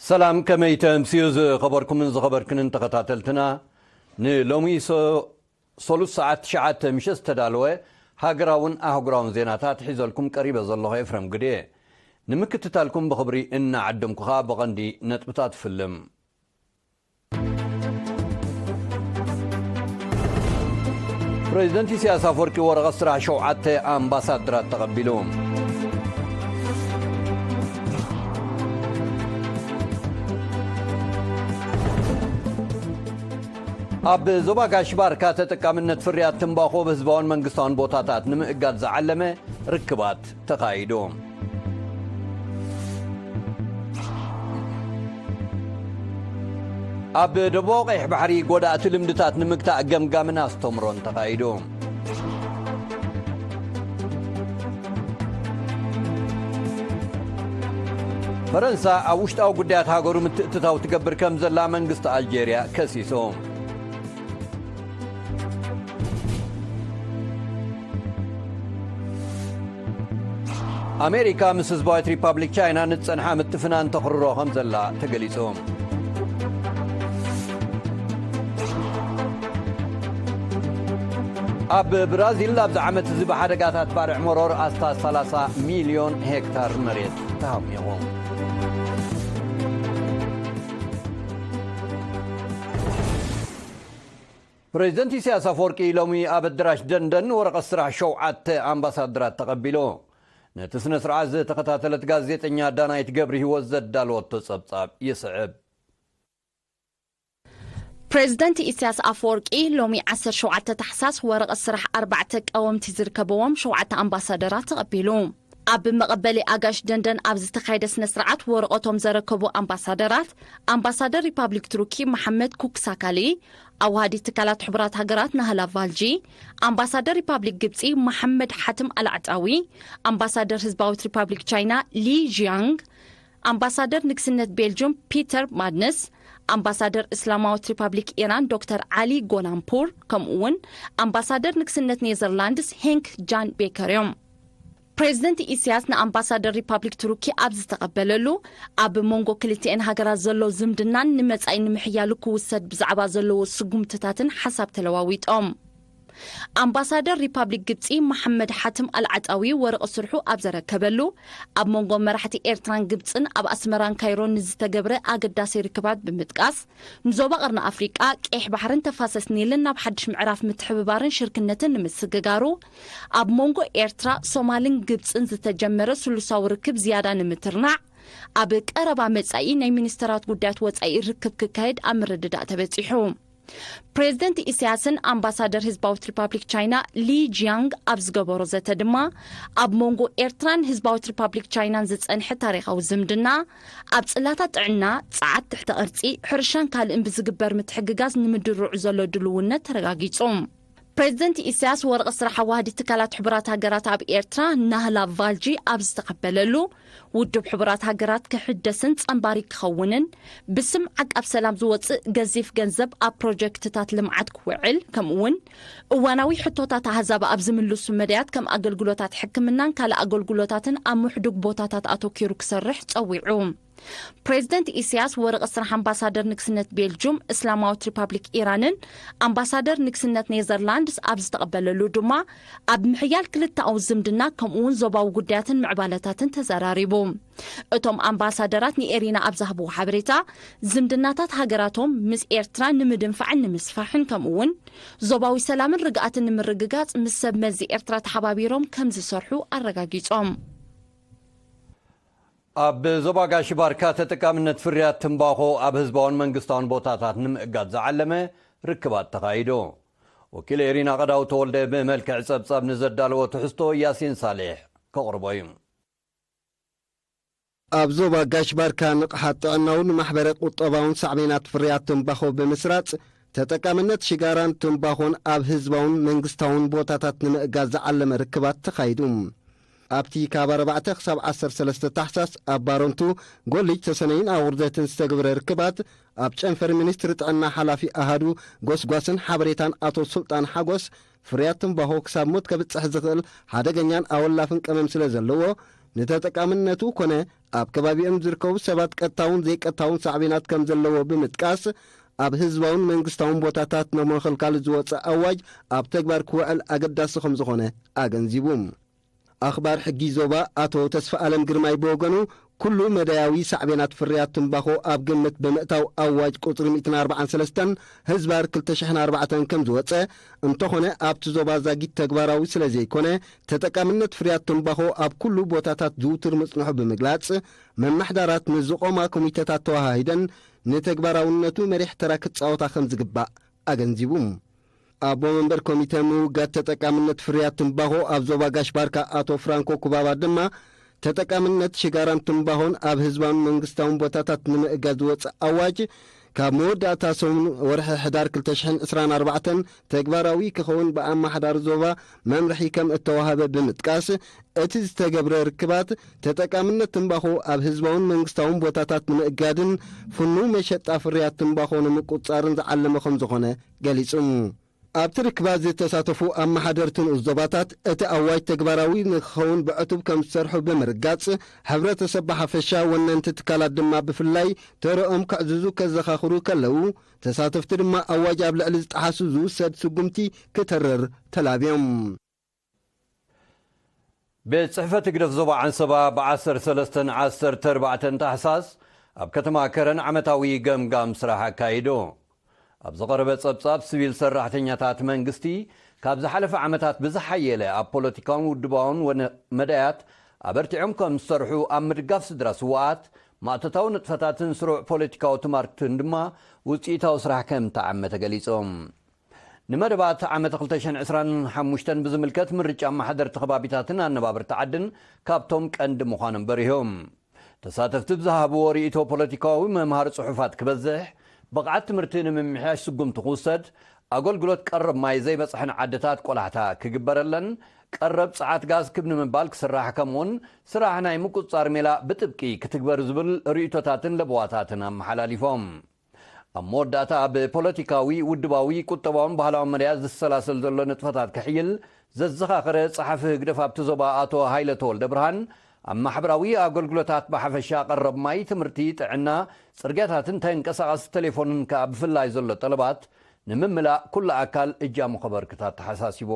ሰላም፣ ከመይ ተምስዩ ዝኸበርኩምን ዝኸበርክንን ተኸታተልትና? ንሎሚ ሶ-፣ ሶሉስ ሰዓት ትሽዓተ ምሸት ዝተዳለወ ሃገራውን ኣህጉራውን ዜናታት ሒዘልኩም ቀሪበ ዘለኹ ኤፍረም ግዴ። ንምክትታልኩም ብኽብሪ እናዓደምኩ ኸኣ ብቐንዲ ነጥብታት ፍልም። ፕሬዚደንት ኢሳያስ ኣፈወርቂ ወረቐት ስራሕ ሸውዓተ ኣምባሳደራት ተቐቢሉ። ኣብ ዞባ ጋሽ ባርካ ተጠቃምነት ፍርያት ትምባኾ ብህዝባውን መንግስታውን ቦታታት ንምእጋድ ዝዓለመ ርክባት ተኻይዱ። ኣብ ደቡባዊ ቀይሕ ባሕሪ ጎዳእቲ ልምድታት ንምግታእ ገምጋምን ኣስተምሮን ተኻይዱ። ፈረንሳ ኣብ ውሽጣዊ ጉዳያት ሃገሩ ምትእትታው ትገብር ከም ዘላ መንግስቲ ኣልጄርያ ከሲሱ። ኣሜሪካ ምስ ህዝባዊት ሪፓብሊክ ቻይና ንዝጸንሓ ምትፍናን ተኽርሮ ከም ዘላ ተገሊጹ። ኣብ ብራዚል ኣብዚ ዓመት እዚ ብሓደጋታት ባርዕ መሮር ኣስታት ሰላሳ ሚልዮን ሄክታር መሬት ተሃሚቑ። ፕሬዚደንት ኢሳያስ ኣፈወርቂ ሎሚ ኣብ ኣዳራሽ ደንደን ወረቐት ስራሕ ሸውዓተ ኣምባሳደራት ተቐቢሉ። ነቲ ስነ ስርዓት ዝተኸታተለት ጋዜጠኛ ዳናይት ገብረ ህይወት ዘዳለወቶ ጸብጻብ ይስዕብ። ፕሬዚደንት ኢሳያስ ኣፈወርቂ ሎሚ ዓሰርተ ሸውዓተ ታሕሳስ ወረቐት ስራሕ ኣርባዕተ ቀወምቲ ዝርከብዎም ሸውዓተ ኣምባሳደራት ተቐቢሉ። ኣብ መቐበሊ ኣጋሽ ደንደን ኣብ ዝተኻየደ ስነ ስርዓት ወረቐቶም ዘረከቡ ኣምባሳደራት፣ ኣምባሳደር ሪፓብሊክ ቱርኪ መሓመድ ኩክሳካሊ፣ ኣዋሃዲ ትካላት ሕቡራት ሃገራት ናህላ ቫልጂ፣ ኣምባሳደር ሪፓብሊክ ግብጺ መሓመድ ሓትም ኣልዓጣዊ፣ ኣምባሳደር ህዝባዊት ሪፓብሊክ ቻይና ሊ ዢያንግ፣ ኣምባሳደር ንግስነት ቤልጅም ፒተር ማድነስ፣ ኣምባሳደር እስላማዊት ሪፓብሊክ ኢራን ዶክተር ዓሊ ጎናምፑር፣ ከምኡ እውን ኣምባሳደር ንግስነት ኔዘርላንድስ ሄንክ ጃን ቤከር እዮም። ፕሬዚደንት ኢሳያስ ንኣምባሳደር ሪፓብሊክ ቱርኪ ኣብ ዝተቐበለሉ፣ ኣብ መንጎ ክልቲኤን ሃገራት ዘሎ ዝምድናን ንመጻኢ ንምሕያሉ ክውሰድ ብዛዕባ ዘለዎ ስጉምትታትን ሓሳብ ተለዋዊጦም። ኣምባሳደር ሪፓብሊክ ግብጺ መሓመድ ሓትም ኣልዓጣዊ ወረቐ ስርሑ ኣብ ዘረከበሉ፣ ኣብ መንጎ መራሕቲ ኤርትራን ግብጽን ኣብ ኣስመራን ካይሮን ንዝተገብረ ኣገዳሲ ርክባት ብምጥቃስ፣ ንዞባ ቀርኒ ኣፍሪቃ፣ ቀይሕ ባሕርን ተፋሰስ ኒልን ናብ ሓድሽ ምዕራፍ ምትሕብባርን ሽርክነትን ንምስግጋሩ፣ ኣብ መንጎ ኤርትራ፣ ሶማልን ግብጽን ዝተጀመረ ስሉሳዊ ርክብ ዝያዳ ንምትርናዕ፣ ኣብ ቀረባ መጻኢ ናይ ሚኒስተራት ጉዳያት ወጻኢ ርክብ ክካየድ ኣብ ምርድዳእ ተበጺሑ። ፕሬዚደንት ኢሳያስን ኣምባሳደር ህዝባዊት ሪፓብሊክ ቻይና ሊ ጂያንግ ኣብ ዝገበሮ ዘተ ድማ፣ ኣብ መንጎ ኤርትራን ህዝባዊት ሪፓብሊክ ቻይናን ዝጸንሐ ታሪኻዊ ዝምድና፣ ኣብ ጽላታት ጥዕና፣ ጸዓት ትሕተ ቅርጺ፣ ሕርሻን ካልእን ብዝግበር ምትሕግጋዝ ንምድርዑ ዘሎ ድልውነት ተረጋጊጹ። ፕሬዚደንት ኢሳያስ ወረቐ ስራሕ ኣዋሃዲ ትካላት ሕቡራት ሃገራት ኣብ ኤርትራ ናህላ ቫልጂ ኣብ ዝተቐበለሉ፣ ውድብ ሕቡራት ሃገራት ክሕደስን ጸንባሪ ክኸውንን፣ ብስም ዓቃብ ሰላም ዝወጽእ ገዚፍ ገንዘብ ኣብ ፕሮጀክትታት ልምዓት ክውዕል፣ ከምኡ እውን እዋናዊ ሕቶታት ኣህዛብ ኣብ ዝምልሱ መዳያት ከም ኣገልግሎታት ሕክምናን ካልእ ኣገልግሎታትን ኣብ ምሕዱግ ቦታታት ኣተኲሩ ክሰርሕ ጸዊዑ። ፕሬዚደንት ኢሳያስ ወረቐ ስራሕ ኣምባሳደር ንግስነት ቤልጁም፣ እስላማዊት ሪፓብሊክ ኢራንን ኣምባሳደር ንግስነት ኔዘርላንድስ ኣብ ዝተቐበለሉ ድማ፣ ኣብ ምሕያል ክልተኣዊ ዝምድና ከምኡ እውን ዞባዊ ጉዳያትን ምዕባለታትን ተዘራሪቡ። እቶም ኣምባሳደራት ንኤሪና ኣብ ዝሃብዎ ሓበሬታ፣ ዝምድናታት ሃገራቶም ምስ ኤርትራ ንምድንፋዕን ንምስፋሕን ከምኡ እውን ዞባዊ ሰላምን ርግኣትን ንምርግጋጽ ምስ ሰብ መዚ ኤርትራ ተሓባቢሮም ከም ዝሰርሑ ኣረጋጊጾም። ኣብ ዞባ ጋሽ ባርካ ተጠቃምነት ፍርያት ትምባኾ ኣብ ህዝባውን መንግስታውን ቦታታት ንምእጋድ ዝዓለመ ርክባት ተኻይዱ። ወኪል ኤሪና ቀዳው ተወልደ ብመልክዕ ጸብጻብ ንዘዳለዎ ትሕዝቶ ያሲን ሳሌሕ ከቕርቦ እዩ። ኣብ ዞባ ጋሽ ባርካ ንቕሓት ጥዕናውን ማሕበረ ቁጠባውን ሳዕቤናት ፍርያት ትምባኾ ብምስራጽ፣ ተጠቃምነት ሽጋራን ትምባኾን ኣብ ህዝባውን መንግስታውን ቦታታት ንምእጋዝ ዝዓለመ ርክባት ተኻይዱ። ኣብቲ ካብ ኣርባዕተ ክሳብ ዓሰርተ ሰለስተ ታሕሳስ ኣብ ባረንቱ፣ ጎሊጅ፣ ተሰነይን ኣቑርደትን ዝተገብረ ርክባት፣ ኣብ ጨንፈር ሚኒስትሪ ጥዕና ሓላፊ ኣሃዱ ጎስጓስን ሓበሬታን ኣቶ ሱልጣን ሓጎስ፣ ፍርያት ትምባኾ ክሳብ ሞት ከብጽሕ ዝኽእል ሓደገኛን ኣወላፍን ቀመም ስለ ዘለዎ፣ ንተጠቃምነቱ ኮነ ኣብ ከባቢኦም ዝርከቡ ሰባት ቀጥታውን ዘይቀጥታውን ሳዕቤናት ከም ዘለዎ ብምጥቃስ፣ ኣብ ህዝባውን መንግስታውን ቦታታት ንምኽልካል ዝወፀ ኣዋጅ ኣብ ተግባር ክውዕል ኣገዳሲ ከም ዝኾነ ኣገንዚቡ። ኣኽባር ሕጊ ዞባ ኣቶ ተስፋ ኣለም ግርማይ ብወገኑ፣ ኩሉ መዳያዊ ሳዕቤናት ፍርያት ትምባኾ ኣብ ግምት ብምእታው ኣዋጅ ቁጽሪ ሚእትን ኣርባዓን ሰለስተን ህዝባር ክልተ ሽሕን ኣርባዕተን ከም ዝወጸ፣ እንተኾነ ኣብቲ ዞባ ዛጊት ተግባራዊ ስለ ዘይኮነ፣ ተጠቃምነት ፍርያት ትምባኾ ኣብ ኩሉ ቦታታት ዝውቱር ምጽንሑ ብምግላጽ፣ መማሕዳራት ንዝቖማ ኮሚተታት ተወሃሂደን ንተግባራውነቱ መሪሕ ተራ ክጻወታ ከም ዝግባእ ኣገንዚቡ። ኣቦ መንበር ኮሚተ ምውጋድ ተጠቃምነት ፍርያት ትምባኾ ኣብ ዞባ ጋሽ ባርካ ኣቶ ፍራንኮ ኩባባ ድማ፣ ተጠቃምነት ሽጋራን ትምባኾን ኣብ ህዝባውን መንግስታውን ቦታታት ንምእጋድ ዝወፅእ ኣዋጅ፣ ካብ መወዳእታ ሰሙን ወርሒ ሕዳር ክልተ ሽሕን ዕስራን ኣርባዕተን ተግባራዊ ክኸውን ብኣመሓዳሪ ዞባ መምርሒ ከም እተዋህበ ብምጥቃስ፣ እቲ ዝተገብረ ርክባት ተጠቃምነት ትምባኾ ኣብ ህዝባውን መንግስታውን ቦታታት ንምእጋድን ፍኑው መሸጣ ፍርያት ትምባኾ ንምቁፅፃርን ዝዓለመ ከም ዝኾነ ገሊጹ። ኣብቲ ርክባት ዝተሳተፉ ኣመሓደርቲ ንኡስ ዞባታት፣ እቲ ኣዋጅ ተግባራዊ ንክኸውን ብዕቱብ ከም ዝሰርሑ ብምርጋጽ፣ ሕብረተሰብ ብሓፈሻ፣ ወነንቲ ትካላት ድማ ብፍላይ ተረኦም ከዕዝዙ ከዘኻኽሩ ከለዉ፣ ተሳተፍቲ ድማ ኣዋጅ ኣብ ልዕሊ ዝጠሓሱ ዝውሰድ ስጉምቲ ክተርር ተላብዮም። ቤት ጽሕፈት ህግደፍ ዞባ ዓንሰባ ብ ዓሰርተ ሰለስተን ዓሰርተ ኣርባዕተን ታሕሳስ ኣብ ከተማ ከረን ዓመታዊ ገምጋም ስራሕ ኣካይዱ። ኣብ ዝቐረበ ጸብጻብ፣ ሲቪል ሰራሕተኛታት መንግስቲ ካብ ዝሓለፈ ዓመታት ብዝሓየለ ኣብ ፖለቲካውን ውድባውን ወነ-፣ መዳያት ኣበርቲዖም ከም ዝሰርሑ፣ ኣብ ምድጋፍ ስድራ ስውኣት፣ ማእቶታዊ ንጥፈታትን ስሩዕ ፖለቲካዊ ትማርትን ድማ ውጽኢታዊ ስራሕ ከም ተዓመ ተገሊጾም። ንመደባት ዓመት ክልተ ሽሕን ዕስራን ሓሙሽተን ብዝምልከት፣ ምርጫ ኣመሓደርቲ ከባቢታትን ኣነባበርቲ ዓድን ካብቶም ቀንዲ ምዃኖም በሪሆም። ተሳተፍቲ ብዝሃብዎ ርእይቶ፣ ፖለቲካዊ መምሃሪ ጽሑፋት ክበዝሕ፣ ብቕዓት ትምህርቲ ንምምሕያሽ ስጉምቲ ክውሰድ፣ ኣገልግሎት ቀረብ ማይ ዘይበጽሐን ዓድታት ቆላሕታ ክግበረለን፣ ቀረብ ጸዓት ጋዝ ክብ ንምባል ክስራሕ፣ ከምኡውን ስራሕ ናይ ምቁጽጻር ሜላ ብጥብቂ ክትግበር ዝብል ርእይቶታትን ለበዋታትን ኣመሓላሊፎም። ኣብ መወዳእታ፣ ኣብ ፖለቲካዊ፣ ውድባዊ፣ ቁጠባውን ባህላውን መዳያት ዝሰላሰል ዘሎ ንጥፈታት ክሕይል ዘዘኻኸረ ጸሓፊ ህግደፍ ኣብቲ ዞባ ኣቶ ሃይለ ተወልደ ብርሃን፣ ኣብ ማሕበራዊ ኣገልግሎታት ብሓፈሻ፣ ቀረብ ማይ፣ ትምህርቲ፣ ጥዕና፣ ጽርግያታትን ተንቀሳቓሲ ቴሌፎንን ከኣ ብፍላይ ዘሎ ጠለባት ንምምላእ ኩሉ ኣካል እጃሙ ከበርክት ኣተሓሳሲቡ።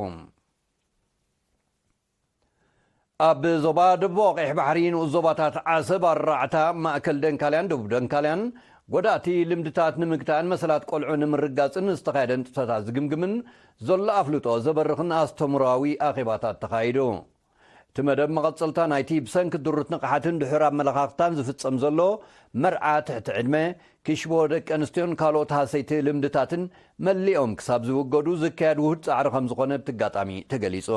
ኣብ ዞባ ደቡብ ቀይሕ ባሕሪ ንኡስ ዞባታት ዓሰብ፣ ኣራዕታ፣ ማእከል ደንካልያን ደቡብ ደንካልያን፣ ጎዳእቲ ልምድታት ንምግታእን መሰላት ቆልዑ ንምርጋጽን ዝተኻየደ ንጥፈታት ዝግምግምን ዘሎ ኣፍልጦ ዘበርኽን ኣስተምህሮኣዊ ኣኼባታት ተኻይዱ። እቲ መደብ መቐጸልታ ናይቲ ብሰንኪ ድሩት ንቕሓትን ድሑር ኣመለኻኽታን ዝፍጸም ዘሎ መርዓ ትሕቲ ዕድመ፣ ክሽቦ ደቂ ኣንስትዮን ካልኦት ሃሰይቲ ልምድታትን መሊኦም ክሳብ ዝውገዱ ዝካየድ ውሁድ ጻዕሪ ከም ዝኾነ ብቲ ኣጋጣሚ ተገሊጹ።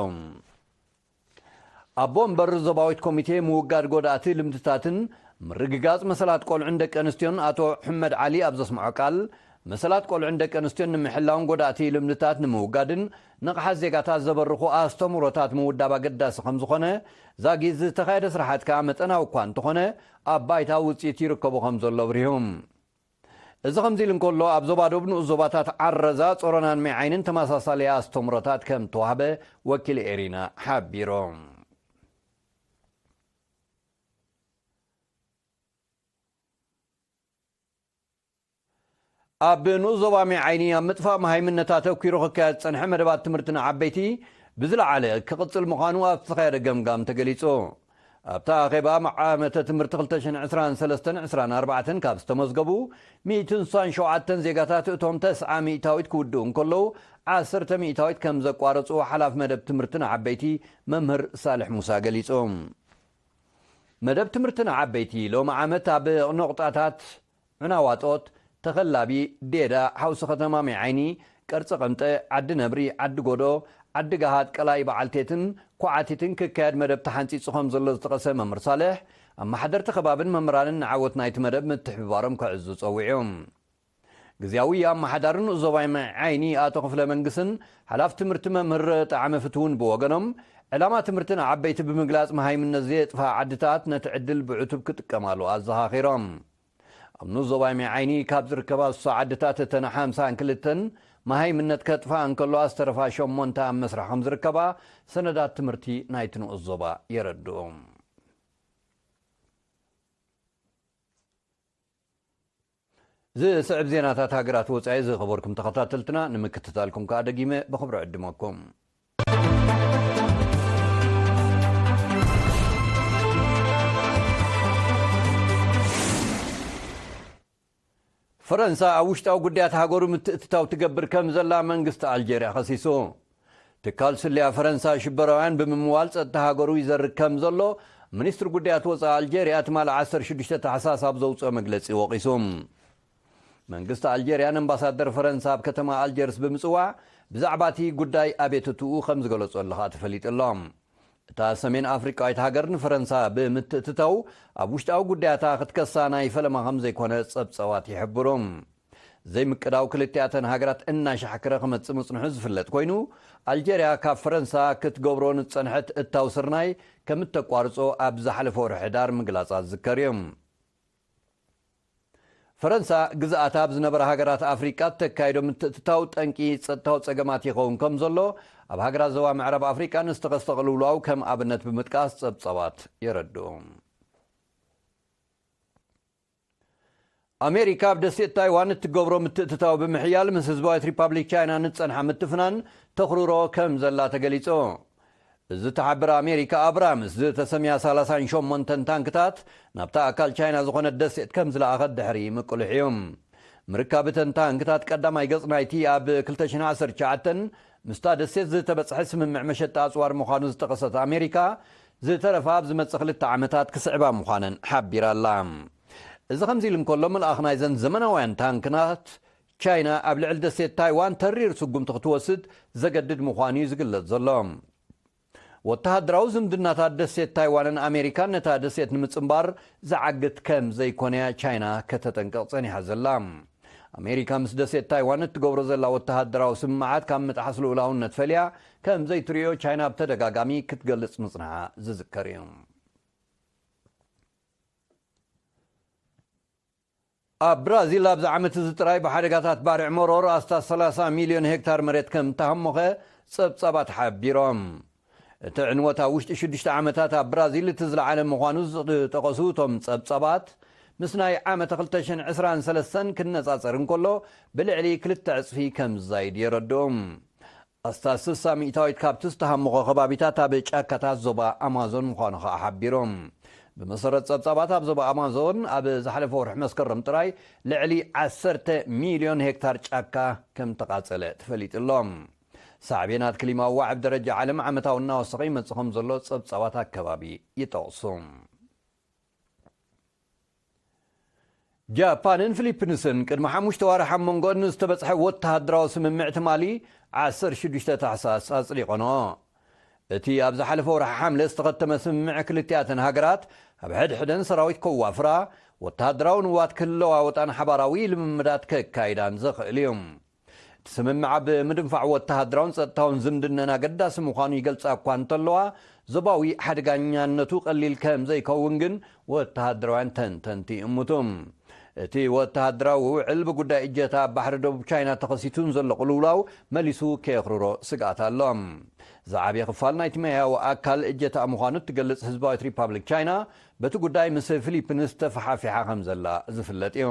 ኣቦ ወንበር ዞባዊት ኮሚቴ ምውጋድ ጎዳእቲ ልምድታትን ምርግጋጽ መሰላት ቆልዑን ደቂ ኣንስትዮን ኣቶ ሕመድ ዓሊ ኣብ ዘስምዖ ቃል፣ መሰላት ቆልዑን ደቂ ኣንስትዮን ንምሕላውን ጎዳእቲ ልምድታት ንምውጋድን ንቕሓት ዜጋታት ዘበርኹ ኣስተምህሮታት ምውዳብ ኣገዳሲ ከም ዝኾነ፣ ዛጊት ዝተኻየደ ስራሓት ከኣ መጠናዊ እኳ እንተኾነ፣ ኣብ ባይታ ውጽኢት ይርከቦ ከም ዘሎ ኣብሪሁ። እዚ ከምዚ ኢሉ እንከሎ፣ ኣብ ዞባ ዶብ ንኡስ ዞባታት ዓረዛ፣ ጾሮናን ሜዓይንን ተመሳሳሊ ኣስተምህሮታት ከም ተዋህበ ወኪል ኤሪና ሓቢሩ። ኣብ ንኡስ ዞባ ሜዓይኒ ኣብ ምጥፋእ መሃይምነት ኣተኲሩ ክካየድ ዝጸንሐ መደባት ትምህርቲ ንዓበይቲ ብዝለዓለ ክቕጽል ምዃኑ ኣብ ዝተኻየደ ገምጋም ተገሊጹ። ኣብቲ ኣኼባ፣ ዓመተ ትምህርቲ ክልተ ሽሕን ዕስራን ሰለስተን ዕስራን ኣርባዕተን ካብ ዝተመዝገቡ ሚእትን ስሳን ሸውዓተን ዜጋታት፣ እቶም ተስዓ ሚእታዊት ክውድኡ እንከለዉ፣ ዓሰርተ ሚእታዊት ከም ዘቋረጹ ሓላፊ መደብ ትምህርቲ ንዓበይቲ መምህር ሳልሕ ሙሳ ገሊጹ። መደብ ትምህርቲ ንዓበይቲ ሎሚ ዓመት ኣብ ነቑጣታት ዑናዋጦት፣ ተኸላቢ፣ ዴዳ፣ ሓውሲ ከተማ ሜዓይኒ፣ ቅርጺ ቅምጠ፣ ዓዲ ነብሪ፣ ዓዲ ጎዶ፣ ዓዲ ጋሃት፣ ቀላይ በዓልቴትን ኳዓቲትን ክካየድ መደብ ተሓንጺጹ ከም ዘሎ ዝጠቐሰ መምህር ሳልሕ፣ ኣመሓደርቲ ከባብን መምህራንን ንዓወት ናይቲ መደብ ምትሕብባሮም ከዕዝዙ ጸዊዑ። ግዝያዊ ኣመሓዳሪ ንኡስ ዞባ ሜዓይኒ ኣቶ ክፍለ መንግስን ሓላፊ ትምህርቲ መምህር ጣዕመ ፍትውን ብወገኖም፣ ዕላማ ትምህርቲ ንዓበይቲ ብምግላጽ፣ መሃይምነት ዘየጥፍኣ ዓድታት ነቲ ዕድል ብዕቱብ ክጥቀማሉ ኣዘኻኺሮም። ኣብ ንኡስ ዞባ ሜዓይኒ ካብ ዝርከባ ስሳ ዓድታት እተን ሓምሳን ክልተን መሃይምነት ከጥፍኣ እንከለዋ፣ ዝተረፋ ሸሞንተ ኣብ መስርሕ ከም ዝርከባ ሰነዳት ትምህርቲ ናይቲ ንኡስ ዞባ የረድኡ። ዝስዕብ ዜናታት ሃገራት ወጻኢ ዝኸበርኩም ተኸታተልትና ንምክትታልኩም ከኣ ደጊመ ብኽብሪ ዕድመኩም። ፈረንሳ ኣብ ውሽጣዊ ጉዳያት ሃገሩ ምትእትታው ትገብር ከም ዘላ መንግስቲ ኣልጀርያ ከሲሱ። ትካል ስለያ ፈረንሳ ሽበራውያን ብምምዋል ጸጥታ ሃገሩ ይዘርግ ከም ዘሎ ሚኒስትሪ ጉዳያት ወጻኢ ኣልጀርያ ትማሊ ዓሰርተ ሽዱሽተ ታሕሳስ ኣብ ዘውጽኦ መግለጺ ወቒሱ። መንግስቲ ኣልጀርያ ንኣምባሳደር ፈረንሳ ኣብ ከተማ ኣልጀርስ ብምጽዋዕ ብዛዕባ እቲ ጉዳይ ኣቤቱትኡ ከም ዝገለጾ ኣለኻ ተፈሊጡ ኣሎ። እታ ሰሜን ኣፍሪቃዊት ሃገር ንፈረንሳ ብምትእትታው ኣብ ውሽጣዊ ጉዳያታ ክትከሳ ናይ ፈለማ ከም ዘይኮነ ጸብጸባት ይሕብሩ። ዘይምቅዳው ክልቲኣተን ሃገራት እናሻሕክረ ክመጽእ ምጽንሑ ዝፍለጥ ኮይኑ፣ ኣልጀርያ ካብ ፈረንሳ ክትገብሮ ንጸንሐት እታው ስርናይ ከም እተቋርጾ ኣብ ዝሓለፈ ወርሒ ሕዳር ምግላጻ ዝዝከር እዩ። ፈረንሳ ግዝኣታ ኣብ ዝነበራ ሃገራት ኣፍሪቃ እተካይዶ ምትእትታው ጠንቂ ጸጥታዊ ጸገማት ይኸውን ከም ዘሎ ኣብ ሃገራት ዞባ ምዕራብ ኣፍሪቃ ንዝተኸስተ ቅልውላው ከም ኣብነት ብምጥቃስ ጸብጸባት የረድኡ። ኣሜሪካ ኣብ ደሴት ታይዋን እትገብሮ ምትእትታው ብምሕያል ምስ ህዝባዊት ሪፓብሊክ ቻይና ንጸንሓ ምትፍናን ተኽርሮ ከም ዘላ ተገሊጹ። እዚ ተሓብር ኣሜሪካ ኣብራምስ ዝተሰምያ ሰላሳን ሸሞንተን ታንክታት ናብታ ኣካል ቻይና ዝኾነት ደሴት ከም ዝለኣኸት ድሕሪ ምቅልሕ እዩ። ምርካብ እተን ታንክታት ቀዳማይ ገጽ ናይቲ ኣብ ክልተ ሽሕን ዓሰርተ ትሽዓተን ምስታ ደሴት ዝተበጽሐ ስምምዕ መሸጣ ኣጽዋር ምዃኑ ዝጠቐሰት ኣሜሪካ፣ ዝተረፋ ኣብ ዝመጽእ ክልተ ዓመታት ክስዕባ ምዃነን ሓቢራ ኣላ። እዚ ከምዚ ኢሉ እንከሎ፣ ምልኣኽ ናይዘን ዘመናውያን ታንክናት ቻይና ኣብ ልዕሊ ደሴት ታይዋን ተሪር ስጉምቲ ክትወስድ ዘገድድ ምዃኑ እዩ ዝግለጽ ዘሎ። ወተሃደራዊ ዝምድናታት ደሴት ታይዋንን ኣሜሪካን ነታ ደሴት ንምጽንባር ዝዓግት ከም ዘይኮነያ ቻይና ከተጠንቅቕ ጸኒሓ ዘላ። ኣሜሪካ ምስ ደሴት ታይዋን እትገብሮ ዘላ ወተሃደራዊ ስምምዓት ካብ ምጥሓስ ልኡላውነት ፈልያ ከም ዘይትርእዮ ቻይና ብተደጋጋሚ ክትገልጽ ምጽንሓ ዝዝከር እዩ። ኣብ ብራዚል ኣብዚ ዓመት እዚ ጥራይ ብሓደጋታት ባርዕ መሮር ኣስታት ሰላሳ ሚልዮን ሄክታር መሬት ከም እተሃሞኸ ጸብጻባት ሓቢሮም። እቲ ዕንወት ኣብ ውሽጢ ሽዱሽተ ዓመታት ኣብ ብራዚል እቲ ዝለዓለ ምዃኑ ዝጠቐሱ እቶም ጸብጻባት፣ ምስ ናይ ዓመተ ክልተ ሽሕን ዕስራን ሰለስተን ክነጻጸር እንከሎ፣ ብልዕሊ ክልተ ዕጽፊ ከም ዝዛይድ የረድኡ። ኣስታት ስሳ ሚእታዊት ካብቲ ዝተሃሞኸ ከባቢታት ኣብ ጫካታት ዞባ ኣማዞን ምዃኑ ኸኣ ሓቢሩ። ብመሰረት ጸብጻባት ኣብ ዞባ ኣማዞን ኣብ ዝሓለፈ ወርሒ መስከረም ጥራይ ልዕሊ ዓሰርተ ሚልዮን ሄክታር ጫካ ከም ተቓጸለ ተፈሊጡ ኣሎ። ሳዕቤናት ክሊማዊ ዋዕብ ደረጃ ዓለም ዓመታዊ እናወሰኸ ይመጽእ ከም ዘሎ ጸብጻባት ኣከባቢ ይጠቕሱ። ጃፓንን ፊሊፕንስን ቅድሚ ሓሙሽተ ዋርሕ ኣብ መንጎን ዝተበጽሐ ወተሃደራዊ ስምምዕ ትማሊ ዓሰርተ ሽዱሽተ ታሕሳስ ኣጽዲቐንኦ። እቲ ኣብ ዝሓለፈ ወርሒ ሓምለ ዝተኸተመ ስምምዕ ክልቲኣተን ሃገራት ኣብ ሕድሕደን ሰራዊት ከዋፍራ፣ ወተሃደራዊ ንዋት ክለዋወጣን ሓባራዊ ልምምዳት ከካይዳን ዘኽእል እዩ። እቲ ስምምዕ ኣብ ምድንፋዕ ወተሃደራውን ጸጥታውን ዝምድነን ኣገዳሲ ምዃኑ ይገልጻ እኳ እንተለዋ፣ ዞባዊ ሓደጋኛነቱ ቀሊል ከም ዘይከውን ግን ወተሃደራውያን ተንተንቲ ይእምቱ። እቲ ወተሃደራዊ ውዕል ብጉዳይ እጀታ ኣብ ባሕሪ ደቡብ ቻይና ተኸሲቱ ንዘሎ ቅልውላው መሊሱ ከየኽርሮ ስግኣት ኣሎ። ዝዓበየ ክፋል ናይቲ መያያዊ ኣካል እጀታ ምዃኑ እትገልጽ ህዝባዊት ሪፓብሊክ ቻይና በቲ ጉዳይ ምስ ፊሊፕንስ ተፈሓፊሓ ከም ዘላ ዝፍለጥ እዩ።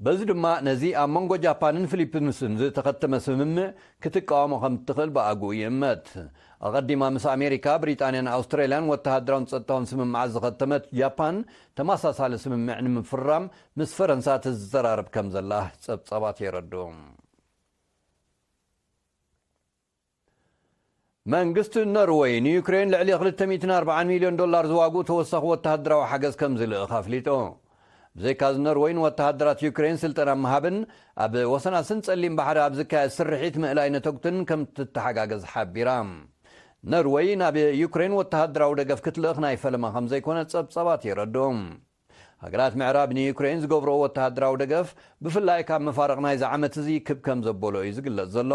በዚ ድማ ነዚ ኣብ መንጎ ጃፓንን ፊሊፕንስን ዝተኸተመ ስምምዕ ክትቃወሞ ከም እትኽእል ብኣግኡ ይእመት። ኣቐዲማ ምስ ኣሜሪካ፣ ብሪጣንያን ኣውስትራልያን ወተሃደራውን ጸጥታውን ስምምዓት ዝኸተመት ጃፓን፣ ተመሳሳሊ ስምምዕ ንምፍራም ምስ ፈረንሳ ትዘራረብ ከም ዘላ ጸብጻባት የረድኡ። መንግስቲ ኖርወይ ንዩክሬን ልዕሊ ክልተ ሚእትን ኣርባዓን ሚልዮን ዶላር ዝዋግኡ ተወሳኺ ወተሃደራዊ ሓገዝ ከም ዝልእኽ ኣፍሊጡ። ብዘይካዚ ኖርወይ ንወተሃደራት ዩክሬን ስልጠና ምሃብን ኣብ ወሰናስን ጸሊም ባሕሪ ኣብ ዝካየድ ስርሒት ምእላይ ነተጉትን ከም ትተሓጋገዝ ሓቢራ። ኖርወይ ናብ ዩክሬን ወተሃደራዊ ደገፍ ክትልእኽ ናይ ፈለማ ከም ዘይኮነ ጸብጻባት የረድኡ። ሃገራት ምዕራብ ንዩክሬን ዝገብርኦ ወተሃደራዊ ደገፍ፣ ብፍላይ ካብ መፋርቕ ናይዚ ዓመት እዚ ክብ ከም ዘበሎ እዩ ዝግለጽ ዘሎ።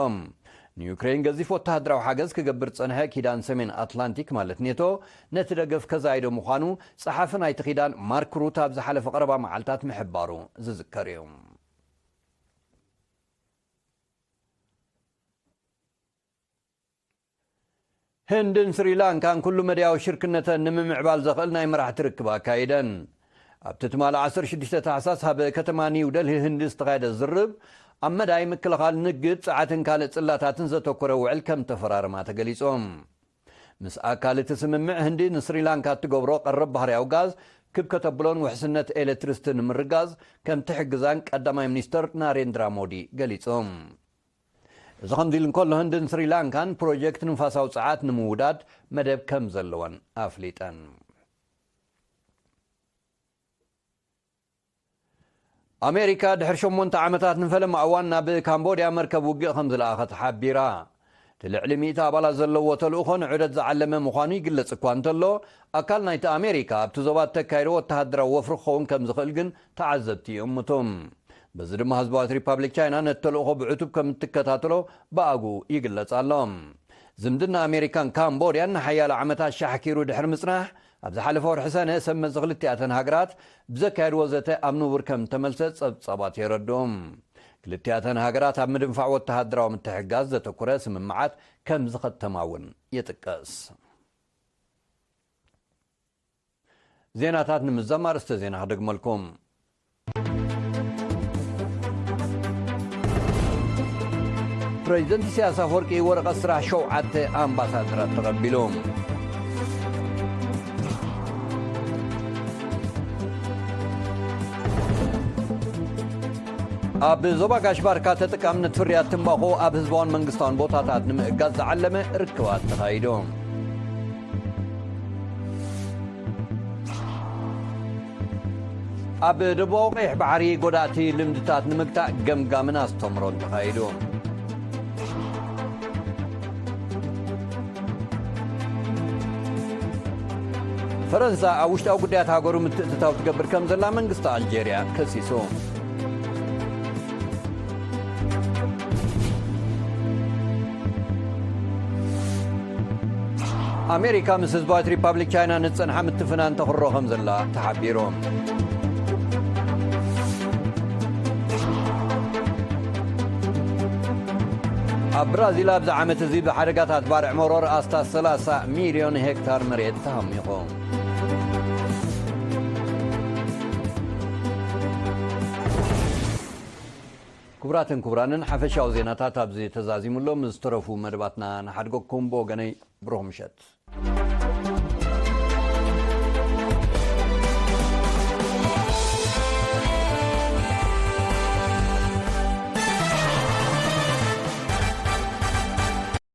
ንዩክሬን ገዚፍ ወተሃደራዊ ሓገዝ ክገብር ዝጸንሐ ኪዳን ሰሜን ኣትላንቲክ ማለት ኔቶ፣ ነቲ ደገፍ ከዛይዶ ምዃኑ ጸሓፊ ናይቲ ኪዳን ማርክ ሩት ኣብ ዝሓለፈ ቀረባ መዓልታት ምሕባሩ ዝዝከር እዩ። ህንድን ስሪላንካን ኩሉ መዳያዊ ሽርክነተን ንምምዕባል ዘኽእል ናይ መራሕቲ ርክብ ኣካይደን። ኣብቲ ትማሊ ዓሰርተ ሽዱሽተ ታሕሳስ ኣብ ከተማ ኒው ደልሂ ህንዲ ዝተኻየደ ዝርብ፣ ኣብ መዳይ ምክልኻል ንግድ፣ ጸዓትን ካልእ ጽላታትን ዘተኮረ ውዕል ከም ተፈራረማ ተገሊጾም። ምስ ኣካል እቲ ስምምዕ፣ ህንዲ ንስሪላንካ እትገብሮ ቀረብ ባህርያዊ ጋዝ ክብ ከተብሎን ውሕስነት ኤሌክትሪስቲ ንምርጋዝ ከም ትሕግዛን ቀዳማይ ሚኒስተር ናሬንድራ ሞዲ ገሊጾም። እዚ ከምዚ ኢሉ እንከሎ፣ ህንድን ስሪላንካን ፕሮጀክት ንፋሳዊ ጸዓት ንምውዳድ መደብ ከም ዘለወን ኣፍሊጠን። ኣሜሪካ ድሕሪ ሸሞንተ ዓመታት ንፈለማ እዋን ናብ ካምቦድያ መርከብ ውግእ ከም ዝለኣኸት ሓቢራ። እቲ ልዕሊ ሚእቲ ኣባላት ዘለዎ ተልእኾ ንዑደት ዝዓለመ ምዃኑ ይግለጽ እኳ እንተሎ፣ ኣካል ናይቲ ኣሜሪካ ኣብቲ ዞባ እተካይዶ ወተሃደራዊ ወፍሪ ክኸውን ከም ዝኽእል ግን ተዓዘብቲ ይእምቱ። በዚ ድማ ህዝባዊት ሪፓብሊክ ቻይና ነቲ ተልእኾ ብዕቱብ ከም እትከታተሎ ብኣግኡ ይግለጽ ኣሎ። ዝምድና ኣሜሪካን ካምቦድያን ንሓያሎ ዓመታት ሻሕኪሩ ድሕሪ ምጽናሕ፣ ኣብ ዝሓለፈ ወርሒ ሰነ ሰብ መዚ ክልቲኣተን ሃገራት ብዘካየድዎ ዘተ ኣብ ንቡር ከም ተመልሰ ጸብጻባት የረድኡ። ክልቲኣተን ሃገራት ኣብ ምድንፋዕ ወተሃደራዊ ምትሕግጋዝ ዘተኮረ ስምምዓት ከም ዝኸተማ እውን ይጥቀስ። ዜናታት ንምዝዛም ኣርእስተ ዜና ክደግመልኩም። ፕሬዚደንት ኢሳያስ ኣፈወርቂ ወረቐት ስራሕ ሸውዓተ ኣምባሳደራት ተቐቢሉ። ኣብ ዞባ ጋሽ ባርካ ተጠቃምነት ፍርያት ትምባኾ ኣብ ህዝባውን መንግስታውን ቦታታት ንምእጋዝ ዝዓለመ ርክባት ተኻይዱ። ኣብ ደቡባዊ ቀይሕ ባሕሪ ጎዳእቲ ልምድታት ንምግታእ ገምጋምን ኣስተምህሮን ተኻይዱ። ፈረንሳ ኣብ ውሽጣዊ ጉዳያት ሃገሩ ምትእትታው ትገብር ከም ዘላ መንግስቲ ኣልጄርያ ከሲሱ። ኣሜሪካ ምስ ህዝባዊት ሪፓብሊክ ቻይና ንዝጸንሓ ምትፍናን ተኽሮ ከም ዘላ ተሓቢሩ። ኣብ ብራዚል ኣብዚ ዓመት እዚ ብሓደጋታት ባርዕ መሮር ኣስታት ሰላሳ ሚልዮን ሄክታር መሬት ተሃሚቑ። ክቡራትን ክቡራንን፣ ሓፈሻዊ ዜናታት ኣብዚ ተዛዚሙ ኣሎ። ምስ ዝተረፉ መደባትና ንሓድገኩም። ብወገነይ ብሩኽ ምሸት።